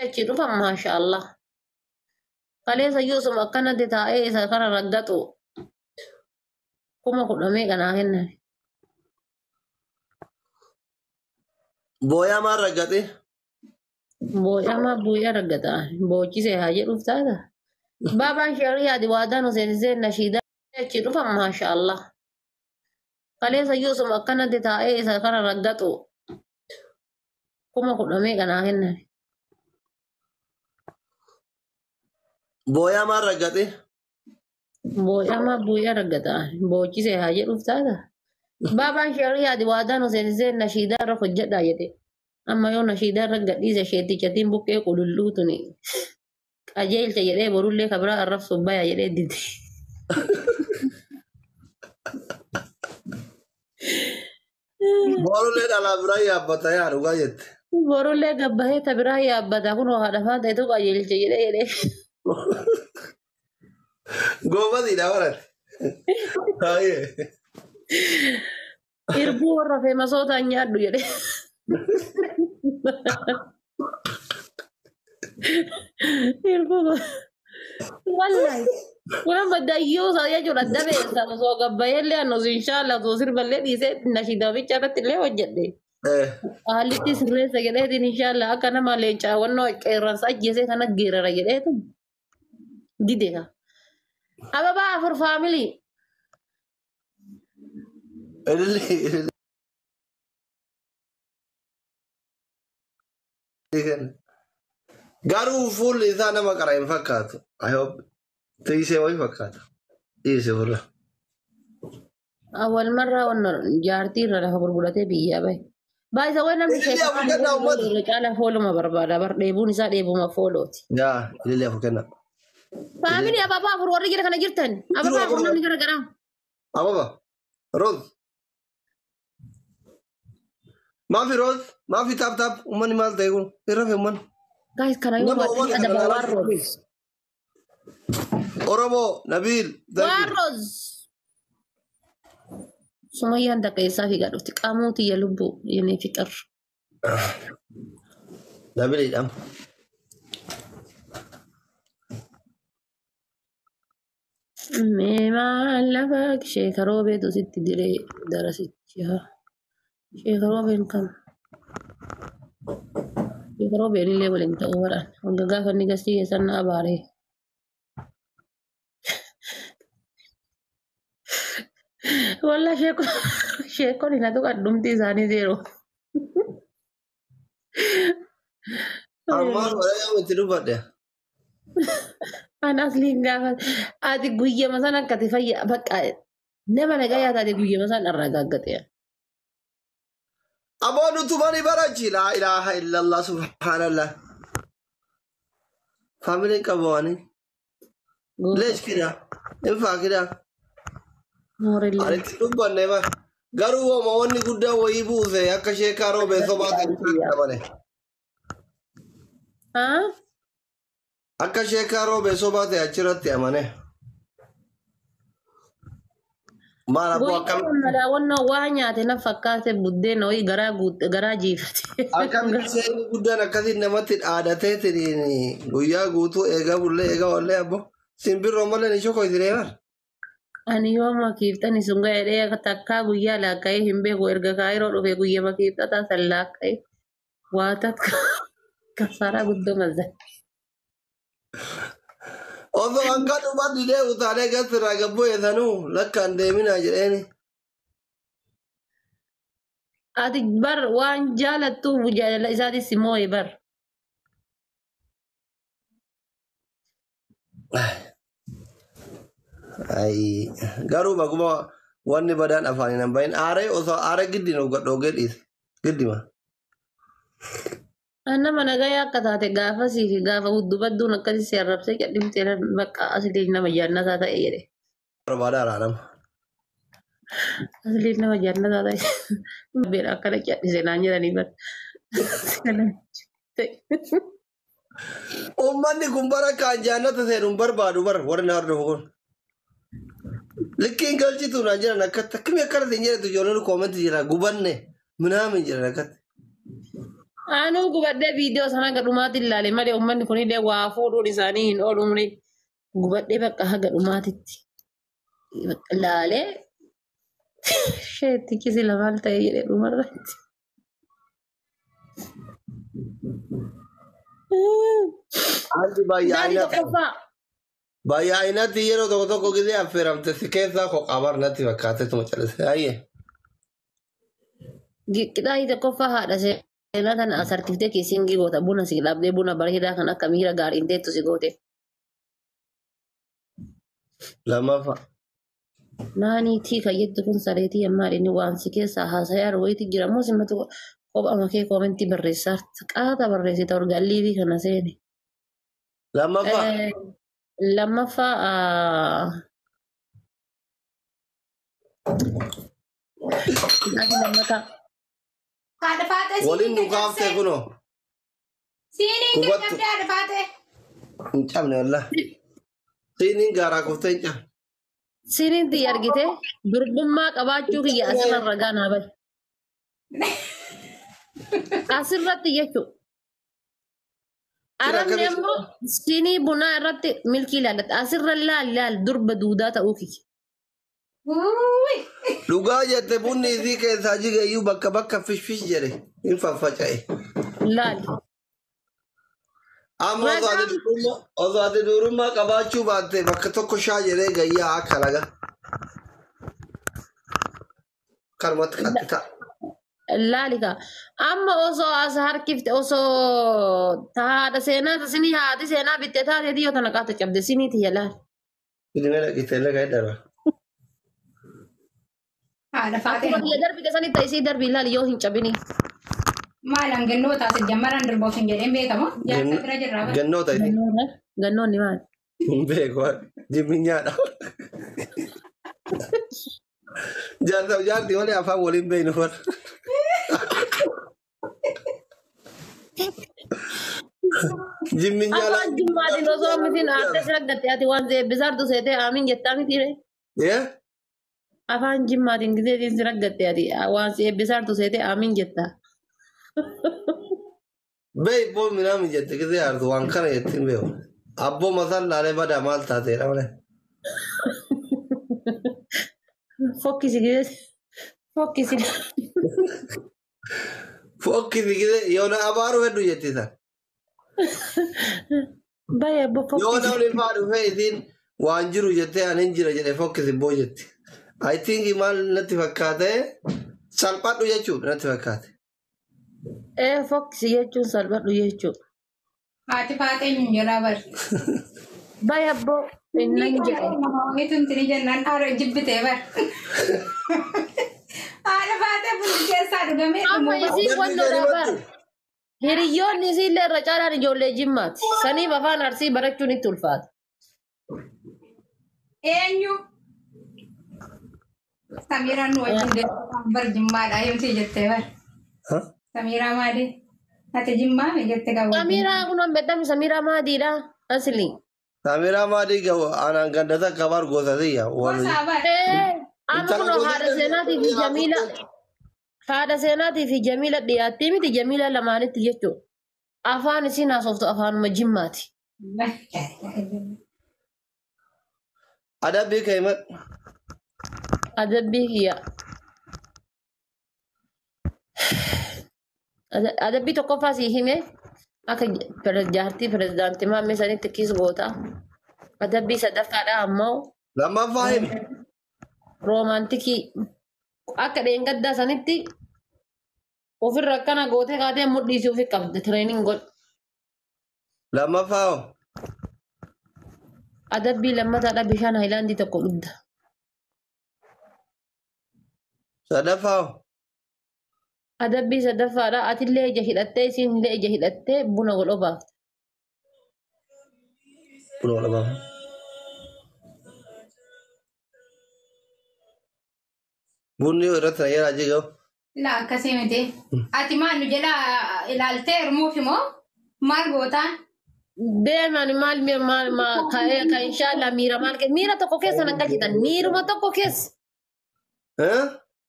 Achi dhufan maasha Allah. Kaleessa iyyuu osuma akkanatti taa'ee isa kana raggaxu 10,000 meeqa naa kennan. Booyaa maal raggaxe? Boo'amaa boo'aa raggata. Boochisee haa jedhuuf taata. Baabaan shari'aati waadaan Hussein nashiidaa achi dhufan maasha Allah. Kaleessa iyyuu osuma akkanatti taa'ee isa kana raggaxu 10,000 meeqa naa kennan. Booyaa maal raggaxe? Boo'amaa boo'aa raggata. Boochisee haa jedhuuf taata. Baabaan shari'aati waadaan Hussein nashiidaa irra hojjedhaa jedhe. Amma yoo nashiidaa irra gadhiise sheettichatiin buqqee qululluu tuni qajeelcha jedhee borullee kabiraa arrabsuuf baya jedhee dide. Boorullee dhalaa biraa yaabbata yaa dhugaa jette. Borullee gabbahee ta biraa yaabbata kunoo haadha faan ta'etu qajeelcha jedhee jedhee. Goobasiidha barate. Baay'ee. Irbuu warra feemasootaan nyaadhu jedhee. Irbuu wallahi. Kun amma dayyuu isaa jechuudha dabeessa osoo gabbayeellee anus inshaallah osoo sirballee dhiisee nashiidaa bicha irratti illee hojjedhe. Haallitti sirreessa jedheetiin inshaallah akka nama leencaawwannoo qeerransa ajjeesee kana geerara jedheetu dide ka. Ababaa afur faamilii. Ililli ililli kenna. Garuu fuulli isaa nama qara hin fakkaatu. I hope tiisee wayii fakkaata. Dhiise fuula. Awwal marraa wanna jaartii irra lafa gurguratee biyyaa bahe. Baay'isa wayi namni Ililli afur kennaa uummata. irra caala fooluma barbaada. Bar dheebuun isaa dheebuma foolooti. Yaa ililli afur kennaa. Faamilii ababaa afur warri jira kana jirtan. Ababaa afur namni gara garaa. Ababa. Roz. Maafi Roz. Maafi taap taap. Uummanni maal ta'e kun? Irra fe uummanni. Guys kana yoo Nama baatanii uummata kana adabaa waan ilaalaa roz. Oromoo Nabiil. Thank Waan you. roz. Sumayyaan takka eessaa fiigaa dhufti. Qaamuu tiyya lubbuu yennee fixar. Nabiilidha. Mee maal lafa sheekaroo beetu sitti diree darasichi haa. Sheekaroo been kam? Sheekaroo been illee waliin ta'uu baraan. Hanga gaafa inni gasii keessan na abaaree. Walla sheekon hin hatu qaddumti isaanii zeero. Ammaan walaayyaa itti dubbadhe. An asliin gaafa ati guyyama sana akkati fayya bakka nama nagayaa taate guyyama sana irraa gaggate. Aboo nutu mani barachi laa ilaaha illallah subhaanallah. Faamiliin qabu waani. Leesh kida. Infaa kida. Ani itti dubbanne ba. Garuu hooma wanni guddaa wayii buuse akka sheekaa roobee sobaa ta'e qabane. Akka sheekaa roobee sobaa ta'e achirratti amane. Maal abboo akkamitti Daawwannoo waa nyaate na fakkaate buddeena wayii garaa guute garaa jiifate. Akkamitti seerri guddaan akkasiin namatti dhaadateetiin guyyaa guutuu eegaa bullee eegaa oollee abboo simbirroo malee ni shokoytinee bar. Ani yooma kiiftani sun ga'ee takkaa guyyaa laakka'ee hin beeku erga kaayiroo dhufe guyyama kiiftataa san laakka'ee waa takka kasaaraa guddoo mazza. Osoo hanga dhuma didee utaalee gasirraa gabboo sanuu lakkaan deeminaa jedheeni. Ati bar waan jaalattuuf jaalala isaatis si moo'e bar. Ayi garuu baguma wanni badaan afaaniin hin bahin aaree osoo aaree giddiin dhoogee dhiise giddima. Nama nagayaa akka taate gaafasii fi gaafa huddubadduun akkasii si arrabsee cadhimtee bakka asliin nama jaannataa ta'e jedhe. Barbaada araarama. Asliin nama jaannataa ta'e. Beera akkana cadhise naan jedhanii bar. Uummanni kun bara kaan jaannata seenu hin barbaadu bar warri na hordofu kun. Likkiin galchitu naan jedhan akkatti akkamii akkanatti hin jedhetu ijoolleen koomentii jira gubanne minaamin jedhan akkatti. Anuu gubadhee viidiyoo sana haga dhumaatti ilaale malee uummanni kunillee waa fuudhuun isaanii hin oolumne. Gubadhee bakka haga dhumaatitti ilaalee sheetti kisi lamaal ta'e jedhee dhumarratti. Anti Naani baay'ee tokkoffaa. baay'inatti yeroo tokko tokko gisee affeeramte si keessaa koo qabar natti fakkaateetuma calise. Ayyee. Qixaayii tokkoffaa haadha seenaa tana as harkiftee kiisingii goota buna si dhabdee buna bareedaa kan akka miira gaariin teettu si goote. Lammaffaa. Naanii tii kan jettu kun sareetii ammaa inni waan si keessaa haasayaa wayiitu jira moo simatu kophama kee koomentii barreessaa qaata barreessita orgaalliivii kana seene. Lammaffaa. Lammaffaa ati lammataa. Haadha faatee Waliin siiniin nu kaaftee caccabsee. kunoo. Siiniin Hubattu. caccabdee haadha faatee. Hin cabne wallah. Siiniin gaaraa kuftee hin cabne. Siniin tiyya argite durbummaa qabaachuu kiyya asirra ragaa naa bahe. Asirratti jechuudha. Arabni ammoo sinii bunaa irratti milkii ilaallata. Asirra laal laal durba duudaa ta'uu kiyya. Wuuyi. Dhugaa jette bunni isii keessaa jigeeyyuu bakka bakka fishfish jedhe hin faffaca'e. Laal. Amma osoo ati dubrummaa qabaachuu baatte bakka tokko shaa jedhee gayyaa akka laga. Kanumatti qaxxita. Laali kaa. Amma osoo as harkifte osoo haadha seenaa sinii haati seenaa bitte taatee yoo tana qaata cabde sinii tiyya laal. Ilmee dhaqitee illee kan darba. Haadha faatee. Akkuma tiyya darbite sanitti isii darbii laali yoo hin cabini. Maal hangannoo taate jammaraan darboof hin jedheen beekama. Jaarsa bira jirraa bara. Gannoota isii. Gannoonni maali? Hin beeku. Jimminyaadha. Jaarsaaf jaartii malee afaan waliin beeknu bara. Jimminyaa Afaan jimmaatiin osoo mitiin aartee sira gatte ati waan zeebbisaartu seetee aamin jettaa mitiire. Afaan jimmaatiin gizeetiin sira gatte ati waan zeebbisaartu seetee aamin jettaa. Beey boo minaamin jette gisee aartu waan kana jettiin beeku. Abboo masaan laalee badaa maal taateedha malee. Fokkisi gizee fokkisi. Fokkisi gisee yoona abaaruu hedduu jetti isaan. Baay'ee abboo Yoo fokkisi. namni faa dhufee isiin waan jiru jettee ani hin jira jedhe fokkisi boo jetti. I think maal natti fakkaate salphadhu jechuudha natti fakkaate. Ee fokkisi jechuun salphadhu jechuudha. Haati faatee hin jalaa bari. Baay'ee abboo inni jedhe. Wanti jennaan haadha jibbitee bari. Haadha faatee bunni keessaa dhugamee Amma dhumuu isiin wannoodhaa bara. Hiriyoonni isiillee irra caalaan ijoollee jimmaati. Saniif afaan arsii barachuun itti ulfaata. Eenyu? Samiiraan nu wajjin deemaa bar jimmaadha yoomti jettee bar. Samiiraa maali? Ati jimmaa mi jette qabu? Samiiraa kun beddami Samiiraa maadiidha asli. Samiraa maadii gahu anaan gandata kabar gosa siyya. Gosa bar. Amma kun haadha seenaatii fi Jamiila haadha seenaatii fi Jamiila dhiyaattii miti Jamiila lamaanitti jechuudha. Afaan isiin haasoftu afaanuma jimmaati. Adabbii kee himadhu. Adabbii kiyya. Adabbii tokkoffaa sii hime akka jaartii pirezidaantii maammee sanitti kiis goota. Adabbii sadaffaadha ammoo Lammaffaa himi. roomaantikii akka dheengaddaa sanitti ofirra akkana gootee kaatee mudhiisii ofi qabde tireeniin godhu. Lammaffaa hoo? Adabbii lammataadha bishaan haayilaandii tokko dhugda. Sadaffaa hoo? Adabbii sadaffaadha atillee ija hidhattee isiin illee ija hidhattee buna wal obaafte. Buna wal obaafte. Bunni irratti na jedhaa jigahu. Laa akkasii miti. Ati maal nu jalaa ilaaltee heerumuuf immoo maal gootaan? Deeman maal maal maal ka inshallah miira maal miira tokko keessa nan galchitan miiruma tokko keessa.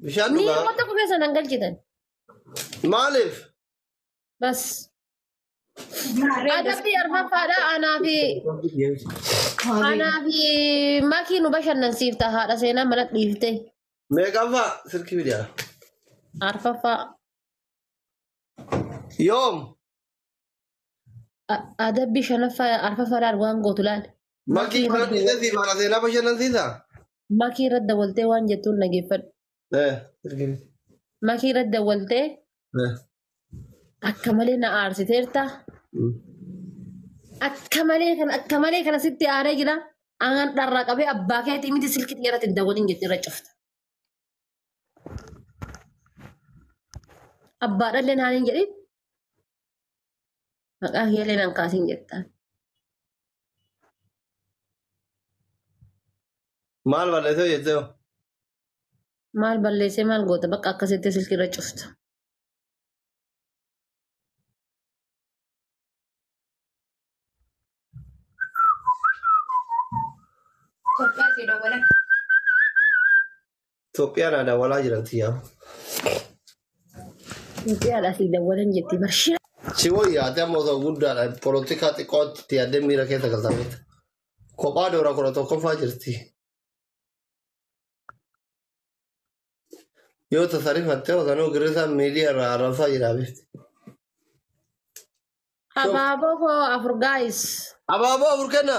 Bishaan dhugaa. Miiruma tokko keessa nan galchitan. Maaliif? Bas. Adabbii arfaffaadha anaa fi makii nu bashannansiifta haadha seenaa mana dhiifte. Meeqaffaa silkii fidiyaa? Arfaffaa. Yoom? Adabbii shanaffaa arfaffaadhaan waan gootu laal. Makii mana dhiisee siif haadha seenaa bashannansiisaa? Makii irratti dawwaltee waan jettuun dhageeffadhu. Silkii fidi. Makii irratti dawwaltee akka malee na aarsiteerta. Akka malee kana akka malee kana sitti aaree jira. Anaan dharraa qabee abbaa keetii miti silkii irratti hin dawwalin jettee irra cufta. Abbaadhallee naan hin jedhin. Maqaa kiyyallee naan kaasin jettaan. Maal balleessee jettee hoo? Maal balleessee maal goota bakka akkasitti silkii irra cufta. Itoophiyaa si dawwalan. Itoophiyaan aadaa walaa jiran xiyyaa. Itoophiyaadhaa asii dawwalan jetti barshee. Si wayyaate amma osoo guddaadha. Polotikaa xiqqootti yaaddee miira keessa galtameeta. Kophaa doora 11ffaa jirti. Yoo tasarifattee osanuu girrisaa miidiyaa irraa arrabsaa jira bifti. Abaaboo koo afur gaayis. Abaaboo afur kenna.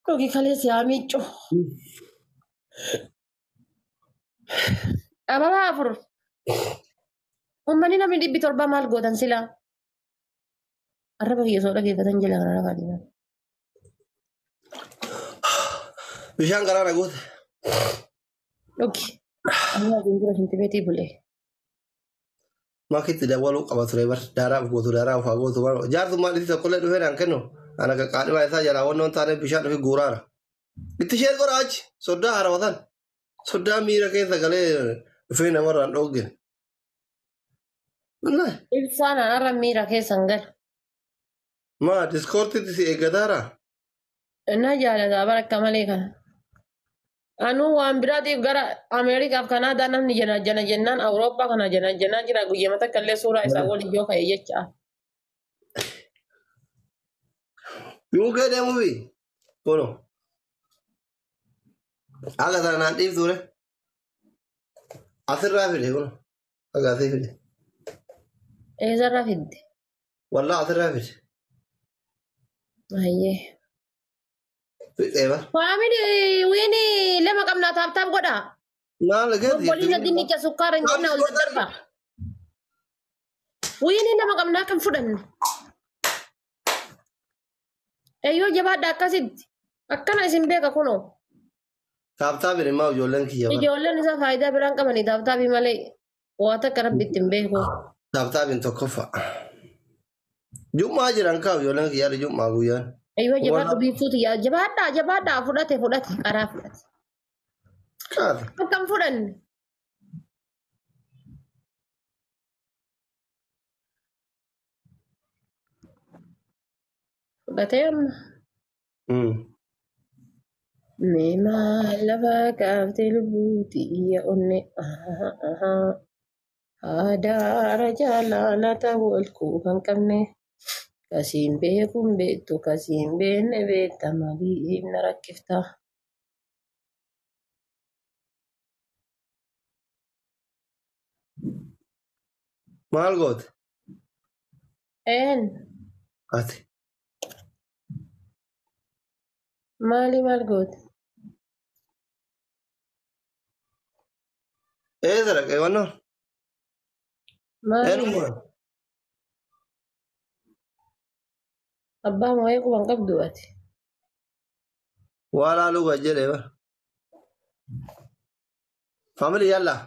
Dhugi kalees yaa miiccu. Abaaboo afur. Uummanni namni 700 maal gootan silaa? Arraba kiyya soo dhageeffatan jala kana lafaa jiran. Bishaan garaa na guute. Dhugi. Amma asiin jira shintibeetii bulee. Makitti dawwaluu qaba ture bar daaraa gootu daaraa ufaa gootu waan jaarsummaan isii tokkollee dhufee naan kennu ana qaqqaadhimaa isaa jalaa wannoon taane bishaan dhufi guuraara. Itti isheen godha achi soddaa harawatan soddaa miira keessa galee dhufee namarraan dhoogge. Wallaahi. Ibsaan har'a miira keessa hin galu. Maa diskoortiitti si eeggataara? Na jaalataa bara akka malee kana. Anuu waan biraatiif gara Ameerikaaf Kanaadaa namni jana jana jennaan Awurooppaa kana jana jennaan jira guyyama takka illee suuraa isaa waliin yoo ka'e jecha. UK deemuufi? Kono. Haga sana naan dhiiftuure. Asirraa fide kono. Haga asii fide. Eessarraa fidde? Wallaa asirraa fide. Ayyee. Fixee bara. Faamini wiini lama qabnaa taap taap godhaa. Maal geeti? Obbolina dinnicha sukkaara hin jennaa ol daddarba. Wiini lama qabnaa kan fudhanne. Eeyyoo jabaadha akkasitti. Akkana isin beeka kunoo. Taap taapin immoo ijoolleen kiyya bara. Ijoolleen isaa faayidaa biraan qabanii taap taapii malee waa takka rabbi ittiin beeku. Taap taapin tokkoffaa. Jummaa jiran kaaf ijoolleen kiyya jummaa guyyaan. Eeyyoo jabaadhu biiftuuti yaa jabaadhaa jabaadhaa fudhate fudhate qaraa fudhate. Qaata. Akkam fudhanne. Fudhatee amma. Mee maal lafa kaaftee lubbuuti iyya onne. Adaara jaalala ta'uu ol kan qabne. Kasiin beekuun beektu kasiin beekne beekta maaliif na rakkifta. Maal goote? Een Ati. maali maal goote? Eessa dhaqee wannoon? Maali Eenyummaa? abbaa moo'ee quban qabdu ati. Waa laaluu gad jedhee bara. Faamilii yallaa.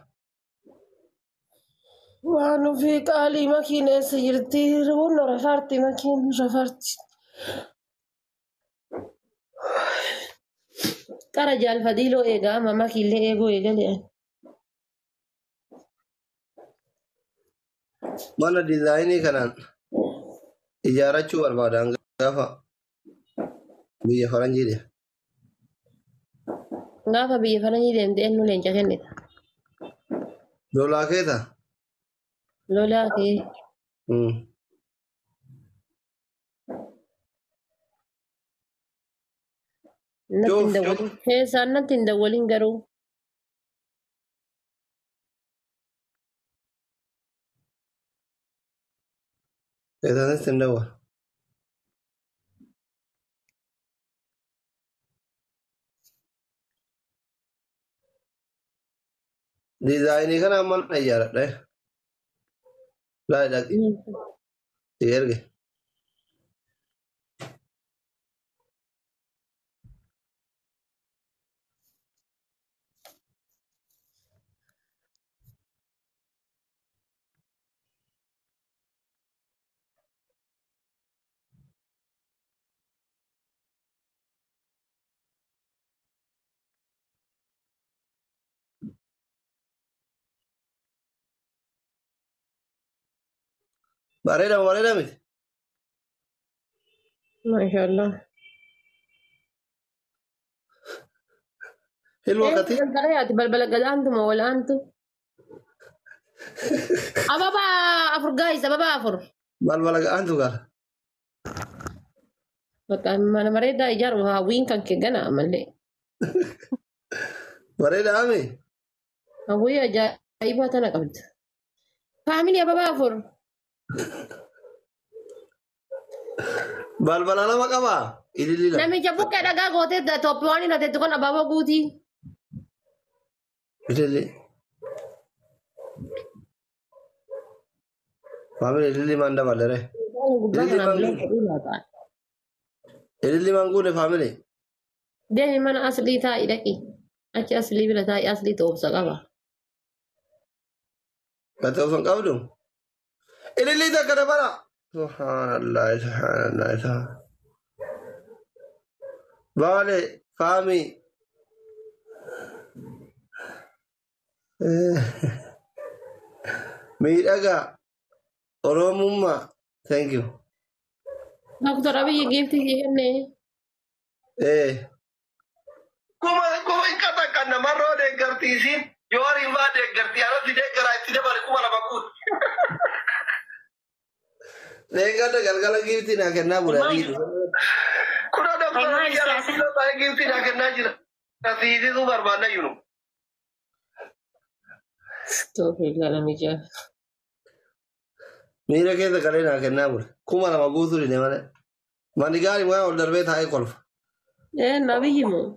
Waan ofii qaalii makiin eessa jirti? Hunna rafaarti makiin rafaarti. Qara jaalfadiiloo eegaa amma makiillee eeguu eegalee. Mana diizaayinii kanaan ijaarrachuu barbaadan gaafa biyya faranjii deema. Gaafa biyya faranjii deemte eenyu leenca kennita? Lolaa keeta? Lolaa kee. Natti hin dawwalin. Keessaan natti hin dawwalin garuu. Keessaanis hin dawwal. Diizaayinii kana mana ijaaradhe. Laali dhaqi. Si erge. Bareeda bareeda miti. Maashaallah. Hilwa kati. Galgala balbala gadaantu moo wal'aantu? Ababa afur guys, ababa afur. Balbala gadaantu gaala. Bakka mana bareedaa ijaaru hawwiin kan kee gana ammallee. Bareeda ami. Hawwii ajaa'ibaa tana qabda. Faamilii ababa afur. Balbala lama qaba. Ililli lama. Namicha buqqee dhagaa gootee Itoophiyaa waan hin kun abaaboo guutii. Ililli. Faamilii ililli maan dabalere. Ililli maan guune faamilii. Deemi mana aslii taa'i dhaqi. Achi aslii bira taa'i aslii toobsa qaba. Ka toobsa hin qabdu? Ililli takka dabala. Subhanallah, subhanallah, subhanallah. Baale, faami. Miidhagaa, Oromummaa. Thank you. Dr. Abiyyi giiftii si kenne. Kuma hin qaxaqan namarroo deeggartiisiin yoo hariin deeggartii alatti deeggaraa itti dabale 2000 guutu. Deeggarta galgala giiftii naa kennaa bula. Kuna doktora biyya giiftii naa kennaa jira. Siisisuu barbaadna jiru. Miira keessa galee naa kennaa bula. 2000 guutuu dide malee. Manni gaarii waan ol darbee taa'ee kolfa. Nabiyyi moo?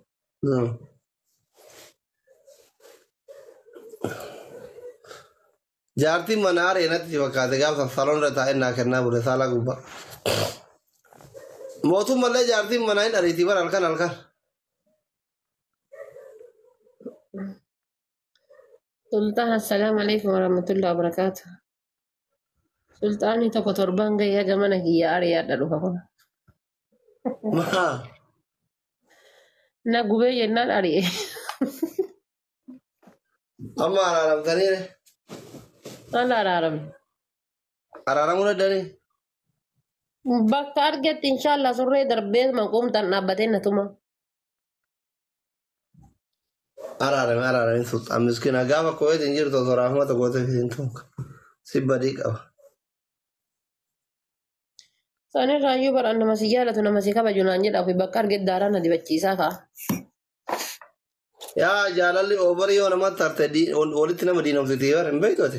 Jaartiin mana aaree natti fakkaate gaafa saloon irra taa'ee naa kennaa bule saalaa gubbaa. Mootummallee jaartiin manaa hin ariitii bara halkan halkan. Sultaan assalaamu alaikum warahmatullahi wabarakaatu. Sultaanni tokko torban gahee haga mana kiyya ariyaadha dhufa kun. Maa? Na gubee jennaan ari'e. Amma araaramtanii? Maal araaramne? Araaramuu danda'anii? Bakka argetti inshaallah surree darbee manquumtaan dhaabbatee na tuma. Araarame araarame sultaan miskiina gaafa koo'eet hin jirtu osoo raafmata gootee hin tunka. Si badii qaba. Sanirraayyuu baraan nama si jaalatu nama si kabaju naan jedha ofii bakka argetti daaraa na dibachiisaa ka'a. Yaa jaalalli oobarii yoo namatti tarte walitti nama diinomsiti yoo hin beektu ati.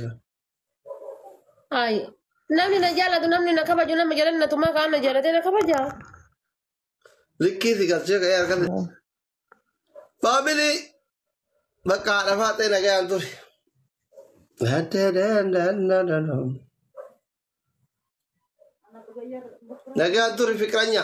Ay, namni na jaalatu namni na kabaju nama jaalanna tumaa kaan na jaalatee na kabaja. Likkii si galchee ka'ee harkatti. Faamilii bakka haadha faaxee nagayaan ture. Nagayaan ture fiqiranya.